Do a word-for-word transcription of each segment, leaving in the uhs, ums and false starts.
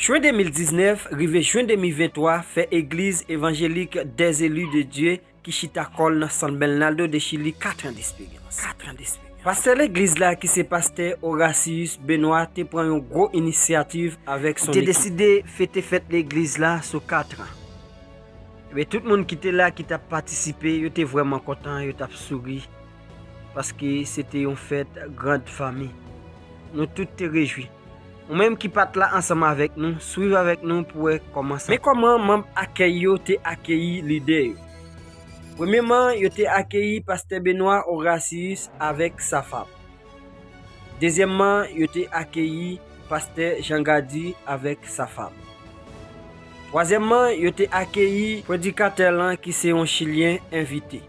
Jen de mil diznèf rive jen de mil venntwa fè Egliz Evanjelik des Élus de Dieu ki chita kò l nan San Bernardo de Chili kat an d'espeyans. Kat an d'espeyans. Pastè legliz la ki se pastè Horatius Benoit te pran yon gwo inisyativ avèk son ekip. Li te deside fete fèt legliz la sou kat an. Ebyen, tout moun ki te la, ki t ap patisipe, yo te vrèman kontan, yo t ap souri, paske se te yon fèt grand famille. Nou tout te rejwi. Ou menm ki pa t la ansanm avèk nou, swiv avèk nou pou wè kòman sa. Men kòman manm akèy yo te akeyi lidè yo. Premyeman, yo te akeyi pastè Benoit Horatius avèk sa fanm. Dezyèmman, yo te akeyi pastè Jean Gady avèk sa fanm. Twazyèmman, yo te akeyi predikatè lan ki se yon chilyen envite.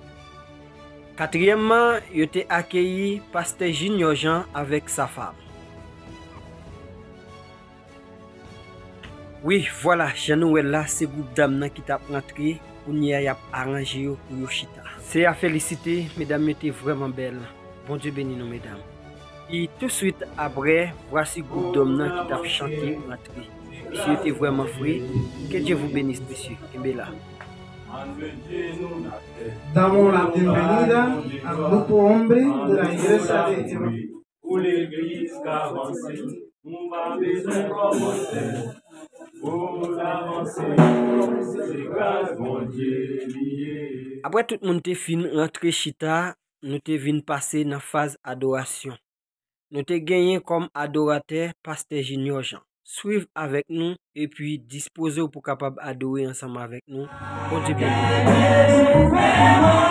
Katriyèmman, yo te akeyi pastè Junior Jean avèk sa fanm. Wi, vwala, jan nou wè l la, se gwoup dam nan ki t ap rantre. Kounye a, y ap aranje yo pou yo chita. Se a felisite, medam yo te vrèman bèl. Bondye beni nou, medam. E touswit apre, vwasi gwoup dòm nan ki t ap chante rantre. Mesye yo te vrèman fre. Que Dieu vous bénisse, mesye. Kenbe la. Damos la bienvenida al grupo hombre de la iglesia de Jehová. Pou legliz ka vanse, nou pa bezwen kòmantè. Pou l avanse, se gras Bondye li ye. Apre tout moun te fin rantre chita, nou te vin pase nan faz adorasyon. Nou te genyen kòm adoratè pastè Junior Jean. Swiv avèk nou epi dispoze w pou kapab adore ansanm avèk nou. Bondye beni w.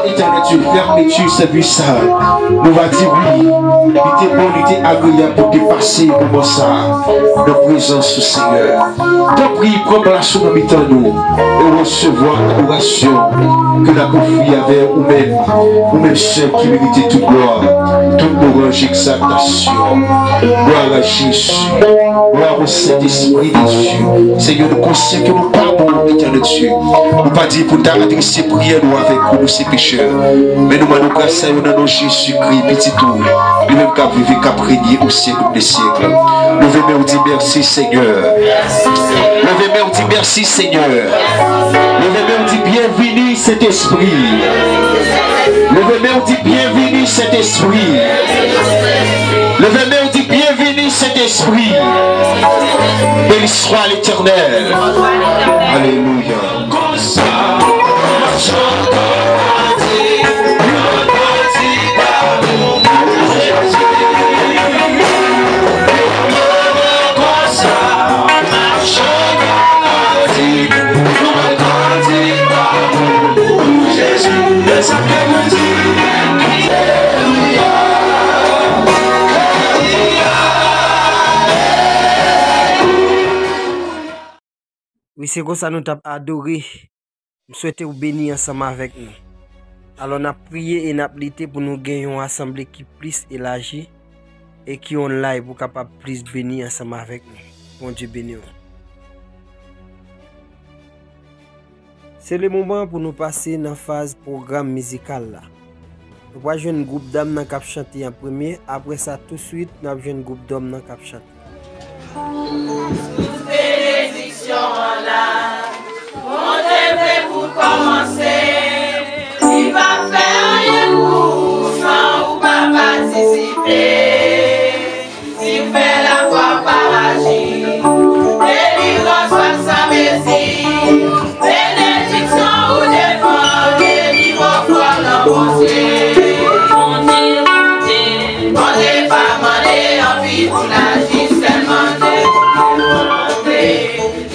Etènèl Dye, fèmèti sèvis sa, nou va di wi, li te bon, li te agreyab pou te pase moman sa nan prezans ou, Senyè. Tanpri, pran plas ou nan mitan nou e resevwa adorasyon ke n ap ofri avè ou menm, ou menm sèl ki merite tout glwa, tout lwanj, egzaltasyon. Glwa a Jezi. Glwa o Sentespri de Dye. Senyè, nou konsyan ke nou pa bon, Etènèl Dye. Nou pa diy pou n ta adrese priyè nou avèk ou, nou se pechè. Men nou mande w gras sa yo nan non Jezikri, Pitit ou, li menm k ap viv e k ap renye o syèk de syèk. Leve men w di mèsi, Senyè. Leve men w di mèsi, Senyè. Leve men w di byenvini, Sentespri. Leve men w di byenvini, Sentespri. Leve men w, di, bienvenue Saint-Esprit. Béni soit l'Éternel. Alelouya. Wi, se konsa nou t ap adore. M swete w beni ansanm avèk nou. Alò, n ap priye e n ap lite pou nou gen yon asanble ki plis elaji e ki online pou kapab plis beni ansanm avèk nou. Bondye beni w. Se le moman pou nou pase nan faz pwogram mizikal la. Nou pral jwenn gwoup dam nan k ap chante an premye, apre sa touswit n ap jwenn gwoup dòm nan k ap chante. Sous benediksyon an la, Bondye vle pou kòmanse, li p ap fè anyen pou ou san ou pa patisipe. Si w fè lafwa, w ap aji. Delivrans w ap san mezi. Benediksyon ou devan, deliv ou fò nan Bondye. Bondye, Bondye, Bondye pa mande anpil pou l aji, sèlman de volonte.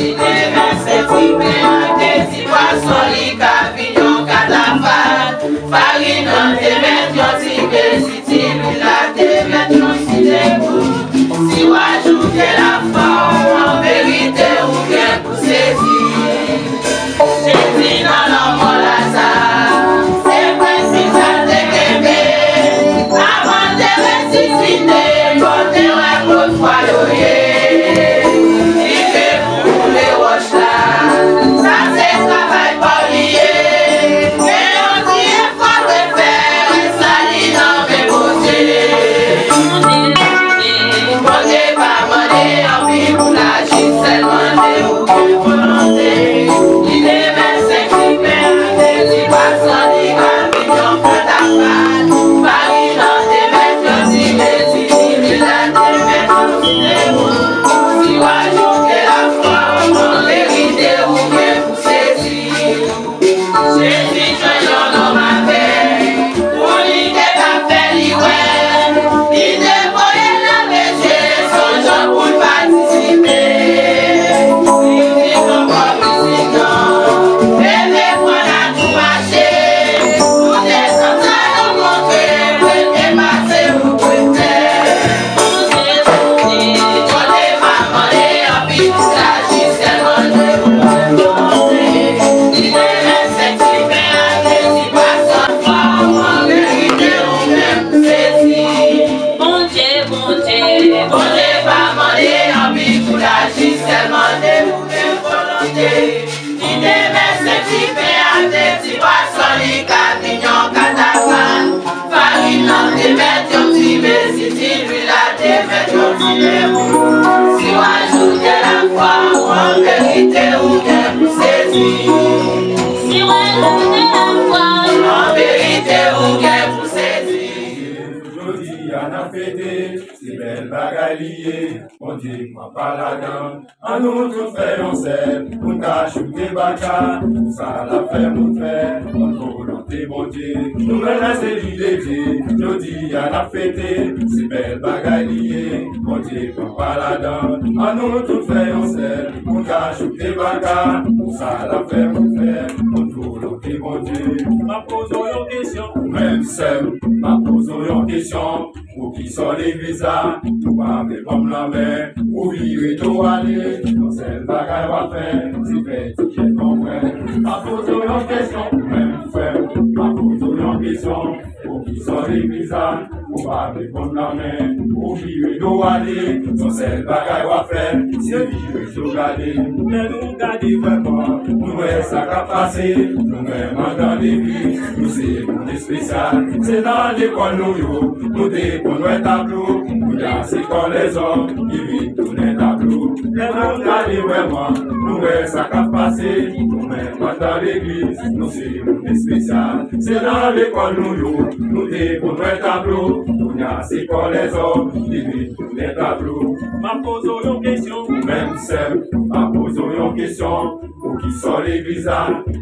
Li te vèse ti pen ak de ti pwason, li ka vin yon katafal. Farin nan te mèt yon ti besi. Si lwil la te mèt yon ti degou, si w ajoute lafwa w, an verite ou gen pou sezi. Jezi nan lanmò Laza, se prensip sa l te kenbe. Avan l te resisite, bon te wè kot fwa yo ye. Li te boule wòch la, sa se travay pa w li ye. Gen yon ti efò w dwe fè, rès la li nan men Bondye. Bondye pa mande anpil pou l aji, sèlman de ou gen volonte. Li te mèt senk ti pen ak de ti pwason, li ka vin yon katafal. Farin nan te mèt yon ti besi, lwil la te mèt yon ti degou. Si w ajoute lafwa w, an verite ou gen pou sezi. Jezi jwenn yon nonm avèg, pou li te ka fè li wè. Li te voye l lave je, se yon jan pou l patisipe. Li di ankò mizik lan, leve pran n ak nou mache. Tout egzanp sa yo montre, premye pase ou dwe fè. Bondye pa mande anpil pou l aji, sèlman de volonte. Li te mèt senk ti pen ak de ti pwason, an verite ou gen pou sezi. Bondye, Bondye, Bondye pa mande anpil pou l aji, sèlman de ou gen volonte. Li te mèt senk ti pen ak de ti pwason, li ka vin yon katafal. Farin nan te mèt yon ti besi, ti lwil la te mèt yon ti degou. Si w ajoute lafwa w, an verite ou gen pou sezi. Si w ajoute lafwa w, an verite ou gen pou sezi. Jodi a n ap fete, se bèl bagay li ye. Bondye pran pa ladan. Ann nou tout fè yon sèl, pou n ka choute baka. Pou sa l ap fè moun fè, kont volonte Bondye. Nouvèl la se li dedye, jodi a n ap fete. Se bèl bagay li ye, Bondye pran pa ladan. Ann nou tout fè yon sèl, pou n ka choute baka. Pou sa l ap fè moun fè, kont volonte Bondye. M ap poze w yon kesyon, ou menm sè m, m ap poze w yon kesyon. Poukisa w legliz la, ou pa vle ban m lanmen, ou vire do w ale, yon sèl bagay w ap fè, se fè ti kèk konfrè. M ap poze w yon kesyon, ou menm frè m, m ap poze w yon kesyon. Poukisa w legliz la, ou pa vle ban m lanmen, ou vire do w ale, yon sèl bagay w ap fè, se vire Sou gade, lè nou gade vrèman, nou wè sa k ap pase. Nou menm anndan legliz, nou se moun espesyal. Se nan lekòl nou yo, nou te konn wè tablo. Kounye a se kò lèzòm ki vin tounen tablo. Lè nou gade vrèman, nou wè sa k ap pase. Nou menm anndan legliz, nou se moun espesyal. Se nan lekòl nou yo, nou te konn wè tablo. Kounye a se kò lèzòm ki vin tounen tablo. M ap poze w yon kesyon. Ou menm sè m, m ap poze w yon kesyon. Poukisa w legliz la,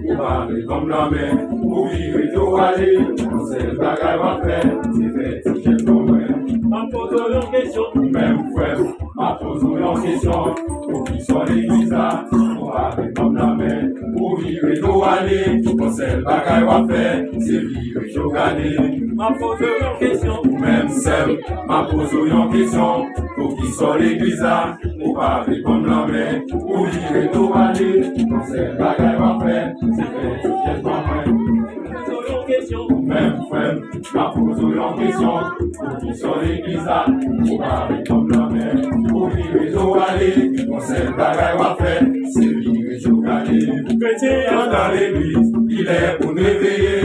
ou pa reponn m nan men? Ou vire do w ale, yon sèl bagay w ap fè, se fè ti jès ban mwen. M ap poze w yon kesyon. Ou menm frè m, m ap poze w yon kesyon. Poukisa w legliz la, ou pa reponn m nan men? Ou vire do w ale, yon sèl bagay w ap fè, se vire je w gade. M ap poze w yon kesyon. Ou menm sè m, m ap poze w yon kesyon. Poukisa w legliz la, ou pa reponn m nan men? Ou vire do w ale, yon sèl bagay w ap fè, se fè ti jès ban mwen. M ap poze w yon kesyon. Ou menm frè m, m ap poze w yon kesyon. Poukisa w legliz la, ou pa reponn m nan men? Ou vire do w ale, yon sèl bagay w ap fè, se vire je w gade. Kretyen anndan legliz, li lè pou n reveye.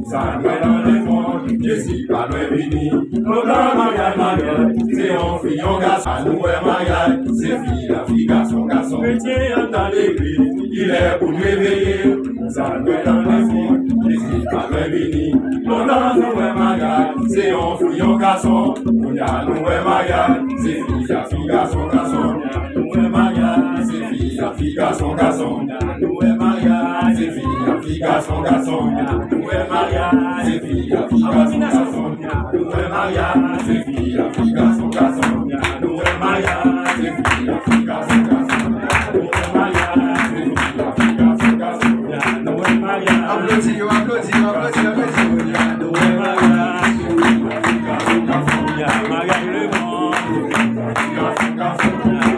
Sa n wè nan lemonn, Jezi pa lwen vini. Lontan maryaj, maryaj, se yon fi, yon gason. Sa nou wè maryaj, se fi a fi, gason, gason. Kretyen anndan legliz, li lè pou n reveye. Sa n wè nan lemonn, Jezi pa lwen vini. Lontan nou wè maryaj, se yon fi, yon gason. Kounye a nou wè maryaj, se fi a fi, gason, gason. Nou wè maryaj, se fi a fi, gason, gason. Nou wè maryaj, se fi a fi, gason, gason. Nou wè maryaj, se fi a fi, gason, gason. Nou wè maryaj, se fi a fi, gason, gason. Nou wè maryaj, se fi a fi, gason, gason. Nou wè maryaj, se fi a fi, gason, gason. Nou wè maryaj. Aplodi yo, aplodi yo, aplodi, aplodi. Nou wè maryaj, se fi a fi, gason, gason. Maryaj lemonn, se fi a fi, gason, gason.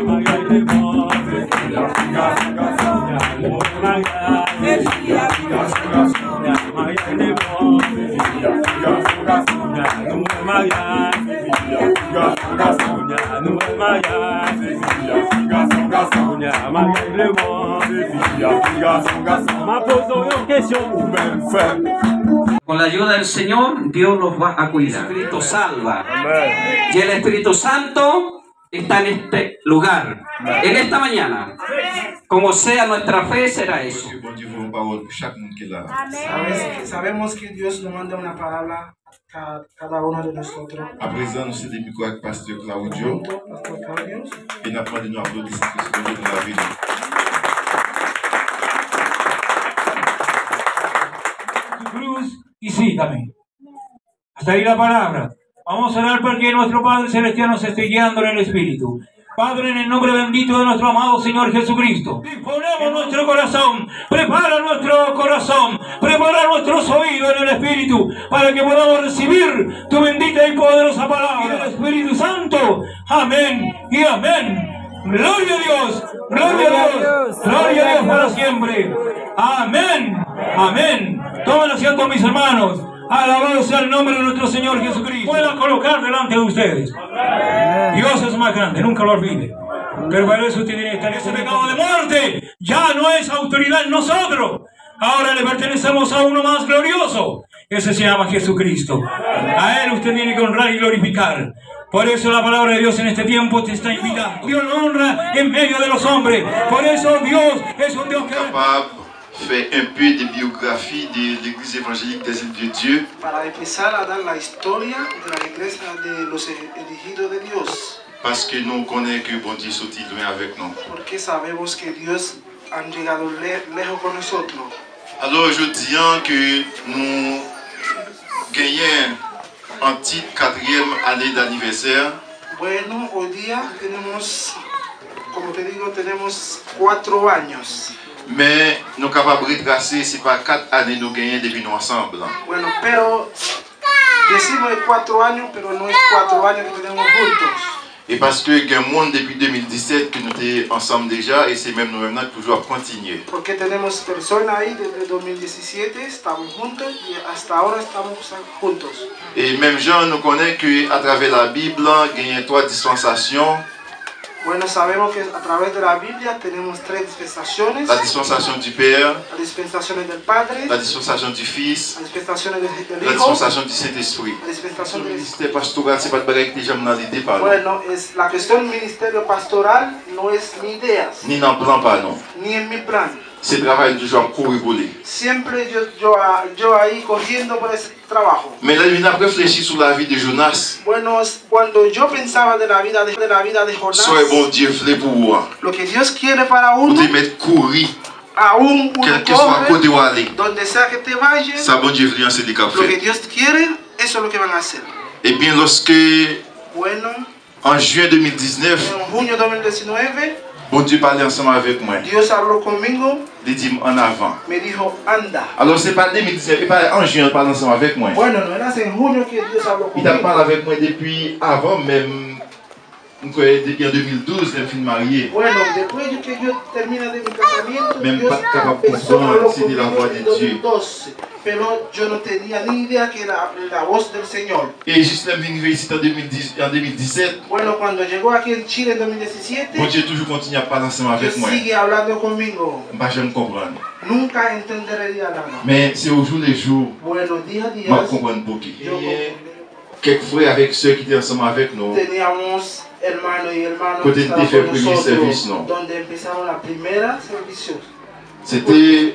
Maryaj lemonn, se fi a fi, gason, gason. Nou wè maryaj, se fi a fi, gason, gason. Maryaj lemonn, se fi a fi, gason, gason. Nou wè maryaj, se fi a fi, gason, gason. Nou wè maryaj, se fi a fi, gason, gason. Maryaj lemonn, se fi a fi, gason, gason. M ap poze w yon kesyon. Ou menm frè m. Con la ayuda del Señor, Dios los va a cuidar. Jesucristo salva. Amén. Y el Espíritu Santo está en este lugar, en esta mañana. Como sea nuestra fe, será eso. Bondye voye yon pawòl pou chak moun ki la. Amén. Sabes que, sabemos que Dios nos manda una palabra ca-, cada uno de nosotros. Aprezan, nou sede mikwo ak Pastè Claudio. Pastor Claudio. E n ap mande nou aplodi Sentespri Bondye nan lavi nou. Cruz y sí también. Hasta ahí la palabra. Vamos a orar para que nuestro Padre Celestial nos esté guiando en el Espíritu. Padre, en el nombre bendito de nuestro amado Señor Jesucristo, disponemos nuestro corazón, prepara nuestro corazón, prepara nuestros oídos en el Espíritu, para que podamos recibir tu bendita y poderosa palabra. Espíritu Santo, amén y amén. Gloria a Dios, gloria a Dios, gloria a Dios para siempre. Amén, amén. Tomen asiento, mis hermanos. Alabado sea el nombre de nuestro Señor Jesucristo. Pueda colocar delante de ustedes. Dios es más grande, nunca lo olvide. Pero para eso usted tiene que estar, ese pecado de muerte ya no es autoridad en nosotros. Ahora le pertenecemos a uno más glorioso. Ese se llama Jesucristo. A Él usted tiene que honrar y glorificar. Por eso la palabra de Dios en este tiempo te está invitando. Dios lo honra en medio de los hombres. Por eso Dios es un Dios que... Kapab fè un peu de biographie de l'Église évangélique des Îles de Dieu. Para empezar a dar la historia de la iglesia de los elegidos de Dios. Paske nou konnen ke Bondye soti lwen avèk nou. Porque sabemos que Dios han llegado le-, lejos con nosotros. Alò, jodi a ke nou genyen an tit katriyèm ane d'anivèsè. Bueno, hoy día tenemos, como te digo, tenemos cuatro años. Men nou kapab retrase, se pa kat ane nou genyen depi nou ansanm. Bueno, pero decimos de cuatro años, pero no es cuatro años que tenemos juntos. E paske gen moun depi de mil disèt ke nou te ansanm deja, e se menm nou menm nan ki toujou ap kontinye. Porque tenemos personas ahí desde dos mil diecisiete, estamos juntos y hasta ahora estamos juntos. E menm jan nou konnen ke atravè Labib la, genyen twa dispansasyon. Bueno, sabemos que a través de la Biblia tenemos tres dispensaciones. La dispensation du Père, La dispensaciones del Padre, la dispensation du Fils, Las dispensaciones de- del la Hijo, dispensation du Saint-Esprit. La dispensación del Ministè pastoral, se pa t bagay ki te janm nan lide pa nou. Bueno, es, la cuestión ministerio pastoral no es mi idea, Ni nan plan pa nou. Ni en mi plan. Se travay nou toujou ap kouri pou li. Siempre yo, yo, a- yo ahí corriendo por ese trabajo. Men lè vin ap reflechi sou lavi de Jonas, Bueno, s- cuando yo pensaba de la vida de, de la vida de Jonás, sa w wè Bondye vle pou ou an, lo que Dios quiere para ou uno, te mèt kouri, aún uno kèlkeswa corre, kote w ale. Donde sea que te vayas, Sa Bondye vle an, se li k ap lo que fè. Dios quiere, eso es lo que van a hacer. Ebyen, lòske Bueno, an jen de mil diznèf, en junio de dos mil diecinueve, Bondye pale ansanm avèk mwen. Dios habló conmigo, Li di m, "Ann avan." Me dijo, anda. Alò, se pa de mil diznèf, e pa an jen l pale ansanm avèk mwen. Bueno, no era en junio que Dios habló Li t ap conmigo. Pale avèk mwen depi avan menm, m kwè, depi an de mil douz, lè m fin marye. Bueno, después de que yo termina de mi casamiento, Men m Dios pa t kapab empezó a konprann hablar si se te conmigo lavwa en de Dye. Dos mil doce, pero yo no tenía ni idea que era la voz del Señor. E jis lè m vin rive isit an de mil dix, an de mil disèt, Bueno, cuando llegó aquí en Chile en dos mil diecisiete, Bondye toujou kontinye ap pale ansanm avèk Dios mwen. Sigue hablando conmigo. M pa janm konprann. Nunca entendería nada. Men se o jou le jou, Bueno, día a m ap día, konprann pouki. yo Kèk frè avèk sè ki te ansanm avèk nou, teníamos hermano y hermano Kote que n te estaban fè con premye sèvis nosotros, nou. Donde empezaron la primera servicio. Se te,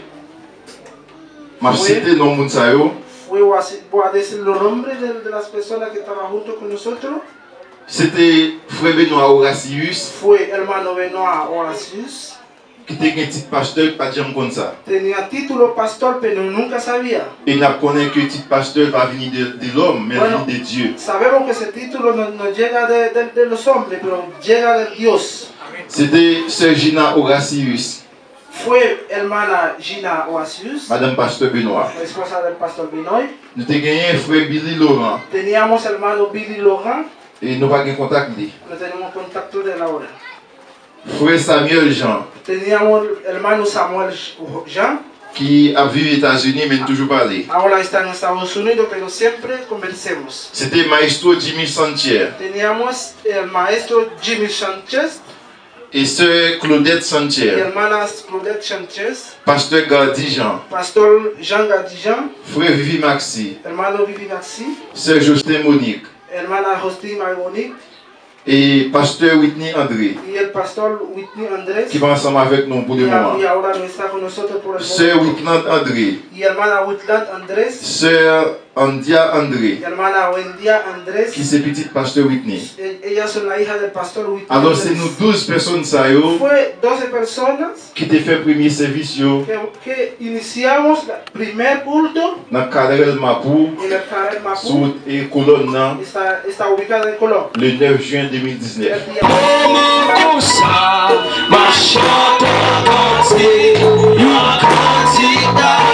m ap site non moun sa yo, Fue, voy a ci- voy a decir los nombres de, de las personas que estaban junto con nosotros. Se te frè Benoit Horatius, Fue hermano Benoit Horatius. Ki te gen tit pastè, ki pa t janm konn sa. Tenía título pastor, pero nunca sabía. E n ap konnen ke tit pastè pa vini de, de lòm, men l Bueno, vini de Dye. Sabemos que ese título no, no llega de, de- de los hombres, pero llega de Dios. Se te sè Gina Horatius, Fue hermana Gina Horatius, madanm pastè Benoit. La esposa del pastor Benoit. Nou te genyen frè Billy Laurent, Teníamos hermano Billy Laurent, e nou pa gen kontak li. No tenemos contacto de él ahora. Frè Samuel Jean, Teníamos hermano Samuel Jean, ki ap viv Etazini, men n toujou pale. Ahora está en Estados Unidos, pero siempre conversemos. Se te Maestro Jimmy Sanchez Teníamos el maestro Jimmy Sánchez e sè Claudette y Sanchez, hermana Claudette Sánchez, pastè Gardy Jean, pastor Jean Gadijan, frè Vivi Maxi, hermano Vivi Maxi, sè Josten Monique, hermana Justin Maimonique e pastè Whitney André, y el pastor Whitney Andrés. ki pa ansanm avèk nou pou le Y a- moman. y ahora no está con nosotros por el Sè momento. Whitland André, Y hermana Whitland Andrés, sè Andia André, y hermana Wendia Andrés. ki se pitit pastè Whitney. E- Ellas son la hija del pastor Whitney Alò, se Andrés. Nou douz pèsonn sa yo Fue doce personas ki te fè premye sèvis yo que, que iniciamos el primer culto nan Carrel Mapou, en el Carrel Mapou. Sou wout e Kolòn nan, Está, está ubicada en Colón. Le nèf jen de mil diznèf. Moman konsa, m ap chante, yon kandida.